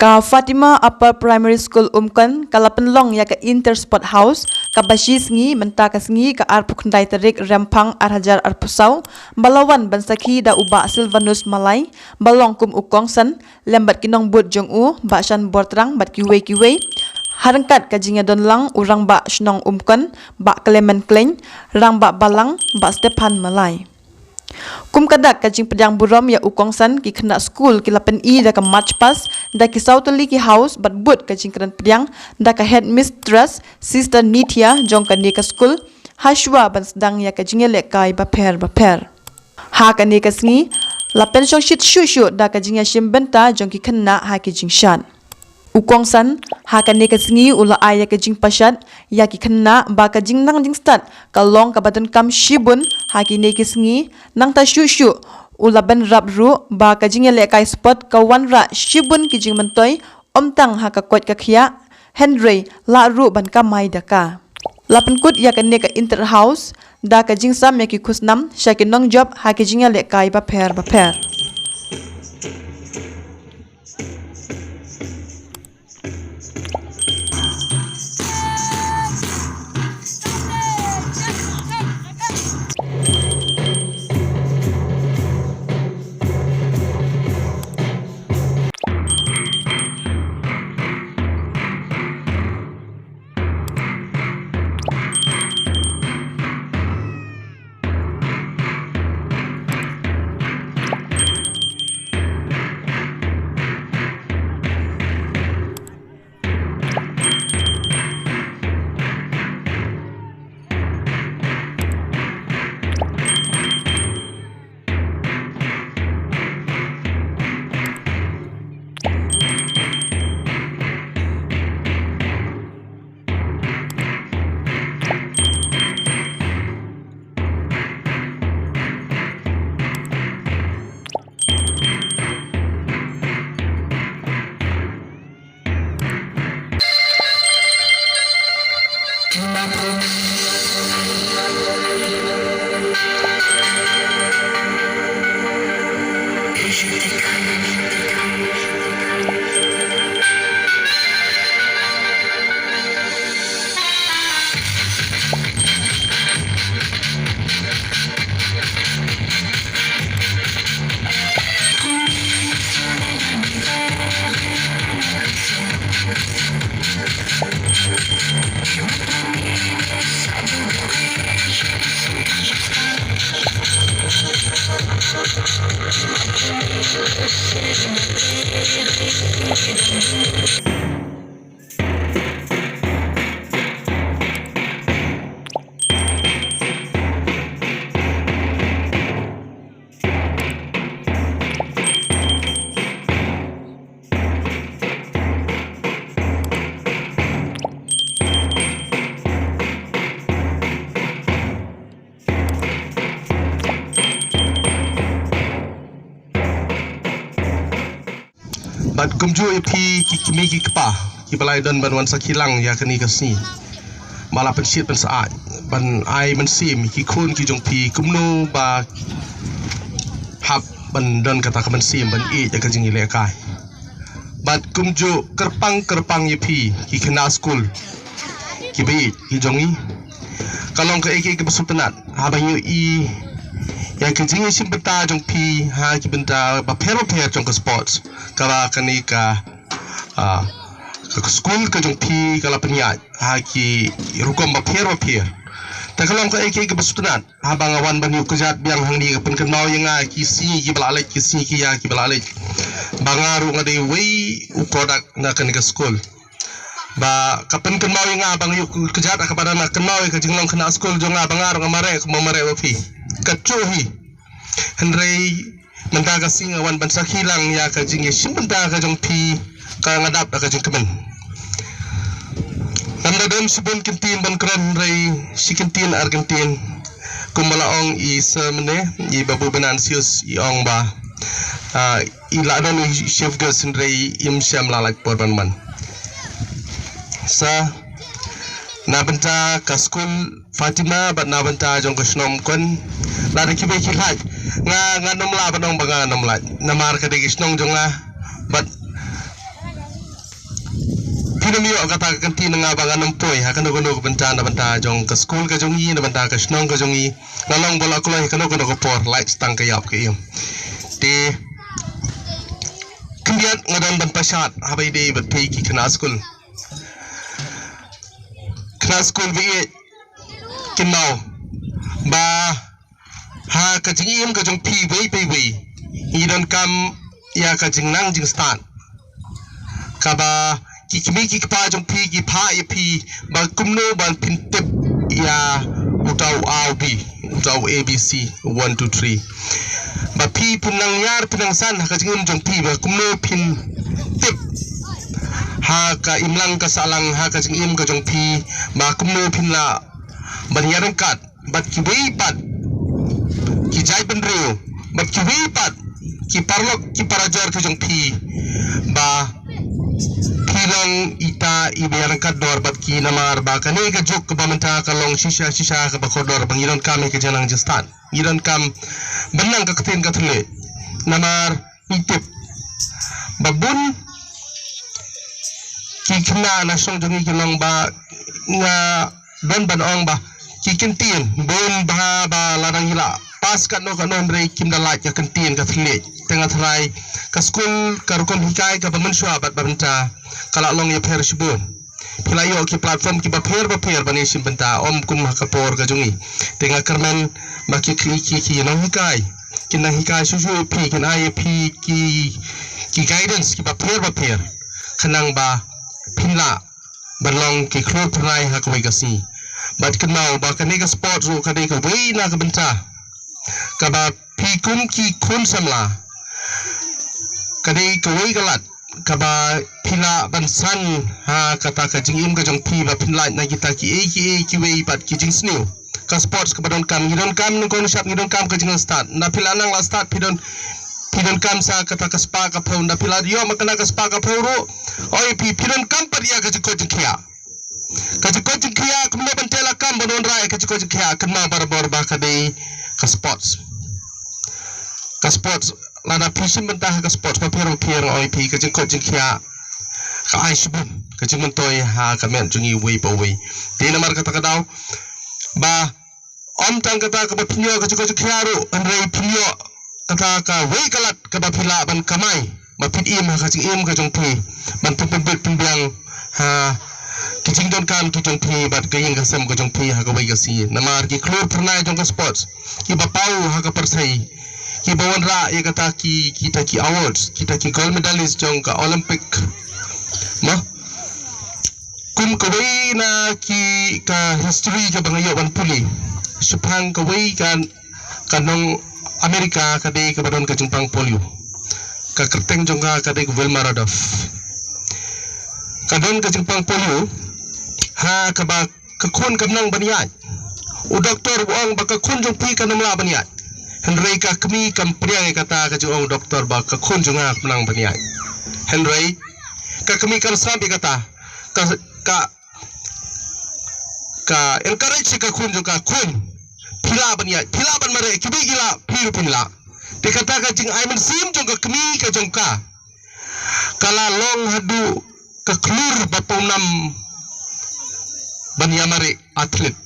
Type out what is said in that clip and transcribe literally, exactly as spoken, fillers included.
Ka Fatima Upper Primary School Umkon ka la pynlong ïa ka Inter Sport House kaba shi sngi mynta ka sngi ka arphew khyndai tarik Rymphang ar hajar arphew saw, ba la wan ban sakhi da u Bah Silvanus Malai ba long kum u kongsan lem bad ki nongbud jong u, Bah Shanbor Trang bad kiwei kiwei. Ha ryngkat ka jingïadon lang u Rangbah Shnong Umkon, Bah Clement Khleng, Rangbah Balang, Bah Stephan Malai. Kum ka dak ka jingpdiang burom ïa u kongsan, ki khynnah skul ki la pyni da ka march past da ki saw tylli ki house bad bud ka jingkren pdiang da ka headmistress Sister Nithya jong kane ka skul, ha shuwa ban sdang ïa ka jingïalehkai bapher bapher. Ha kane ka sngi la pynshongshit shuh shuh da ka jingïashim bynta jong ki khynnah ha ki jingshad. U kongsan ha kane ka sngi u la ai ïa ka jingpashat ïa ki khynnah ba ka jingnang jingstad ka long kaba donkam shibun ha kine ki sngi, nangta shuh shuh u la bynrap ruh ba ka jingïalehkai sport ka wanrah shibun ki jingmyntoi, ym tang ha ka koit ka khiah hynrei lah ruh ban kamai da ka. La pynkut ïa kane ka Inter House da ka jingsam ïa ki khusnam sha ki nongjop ha ki jingïalehkai bapher bapher. Bad kumjuh ïa phi ki kmie ki kpa kiba la ïadon ban wan sakhi lang ïa kane ka sngi, ba la pynshit pynsaid ban ai mynsiem ïa ki khun ki jong phi kumno ba hap ban don kata ka mynsiem ban ïeit ïa ka jingïalehkai. Bad kumjuh kyrpang kyrpang ïa phi ki khynnah skul kiba ïeit ki jong ngi, ka long kaei kaei kaba sngewtynnat haba ngi ïohi ïa ka jingïashim bynta jong phi ha ki bynta bapher bapher jong ka sports, kaba kane ka, ah, ka skul ka jong phi ka la pynïaid ha ki rukom bapher bapher. Te ka long kaei kaei kaba sngewtynnat haba nga wan ban ïuh kjat biang hangne, ka pynkynmaw ïa nga ki sngi kiba la leit, ki sngi ki ïa kiba la leit, ba nga ruh nga dei uwei u product na kane ka skul. Ba ka pynkynmaw ïa nga ba nga ïuh kjat ha kaba dang kynmaw ïa ka jinglong khynnah skul jong nga, ba nga ruh nga mareh kumba mareh bad phi. Katjuh hi. Hynrei mynta ka sngi nga wan ban sakhi lang ïa ka jingïashim bynta ka jong phi, ka nga dap da ka jingkmen. Ngam da don shibun kyntien ban kren, hynrei shi kyntien ar kyntien. Kumba la ong i sir mynne, i Babu Venantius, i ong ba, ah, i la don i chief guest hynrei im shym la lait por ban wan. Sa na bynta ka skul Fatima bad na bynta jong ka shnong Umkon, lada kiba ki lait, nga, ngam lah ban ong ba ngam lait. Namar ka dei ka shnong jong nga bad phin ym ïoh kata ka kyntien na nga ba ngan ym poi ha kano kano ka bynta, na bynta jong ka skul ka jong ngi, na bynta ka shnong ka jong ngi. Nga long ba la kloi ha kano kano ka por, lait tang ka ïap ka im. Te khyndiat nga don ban pynshad ha ba ïadei bad phi ki khynnah skul. Khynnah skul ba ïeit, kynmaw ba ha ka jingim ka jong phi wei pa wei, ngi donkam ïa ka jingnang jingstad kaba ki kmie ki kpa jong phi ki phah ïa phi ba kumno ban pyntip ïa uta u A u B, uta u A B C, one two three. Ba phi phin nang ïar phin nang san ha ka jingim jong phi, ba kumno phin tip ha ka imlang ka sahlang ha ka jingim ka jong phi, ba kumno phin lah ban ïaryngkat bad kiwei pat ki jaitbynriew, bad kiwei pat ki paralok ki parajor ki jong phi, ba phi long ita iba ïaryngkat dor bad ki, namar ba kane ka juk kaba mynta ka long shisha shisha kaba kordor, ba ngi donkam ïa ka jingnang jingstad, ngi donkam ban nang ka ktien ka thylliej. Namar ngi tip ba bun ki khynnah na shnong jong ngi ki long ba, nga don ban ong ba ki kyntien bun bha, ba lada ngi la pass katno katno hynrei kim da lait ka kyntien ka thylliej. Te nga tharai ka skul ka rukom hikai kaba mynshuwa bad ba mynta ka la long ïapher shibun. Phi la ïoh ki platform kiba pher ba pher ban ïashim bynta, ym kum ha ka por ka jong ngi. Te nga kyrmen ba ki, ki, ki, ki nonghikai kin nang hikai shuh shuh ïa phi, kin ai ïa phi ki, ki guidance kiba pher ba pher, khnang ba phin lah ban long ki khlur phyrnai ha kawei ka sngi. Bad kynmaw ba kane ka sport ruh ka dei kawei na ka bynta kaba phi kum ki khun samla, ka dei kawei ka lad kaba phi lah ban san ha kata ka jingim ka jong phi, ba phin lait na kita kiei kiei kiwei pat ki jingsniew. Ka sports kaba donkam, ngi donkam nyngkong nyngshap, ngi donkam ka jingstad. Nda phi la nang la stad, phi don, phi donkam sa kata ka spah ka phew. Nda phi la ïoh ma kane ka spah ka phew ruh, oi phi, phi donkam pat ïa ka jingkoit jingkhiah. Ka jingkoit jingkhiah, kumno ban teh lakam ban wanrah ïa ka jingkoit jingkhiah? Kynmaw barabor ba ka dei ka sports. Ka sports, lada phi shim bynta ha ka sports bapher bapher, oi phi, ka jingkoit jingkhiah ka ai shibun, ka jingmyntoi ha ka met jong ngi uwei pa uwei. Te namar kata ka daw ba ym tang kata kaba phin ïoh ka jingkoit jingkhiah ruh, hynrei phin ïoh kata kawei ka lad kaba phi lah ban kamai, ba phin im ha ka jingim ka jong phi, ban pynbit pynbiang ha ki jingdonkam ki jong phi bad ka ïing ka sem ka jong phi ha kawei ka sngi. Namar ki khlur phyrnai jong ka sports kiba paw ha ka pyrthei, kiba wanrah ïa kata ki, kita ki awards, kita ki gold medalist jong ka Olympic, mo? Kum kawei na ki, ka history kaba nga ïoh ban pule, shaphang kawei ka, ka nong America ka dei kaba don ka jingpang polio. Ka kyrteng jong ka ka dei ka Wilma Rudolph. Ka don ka jingpang polio ha kaba ka khun kam nang ban ïaid. U doktor u ong ba ka khun jong phi kan ym lah ban ïaid. Hynrei ka kmie kam pdiang ïa kata, ka jingong u doktor ba ka khun jong nga kam nang ban ïaid. Hynrei ka kmie kam sngap ïa kata. Ka, ka, ka encourage ïa ka khun jong ka, khun, phi lah ban ïaid, phi lah ban mareh, kiwei ki lah, phi ruh phin lah. Te kata ka jingai mynsiem jong ka kmie ka jong ka, ka la long haduh ka khlur ba pawnam ban ïa mareh athlete.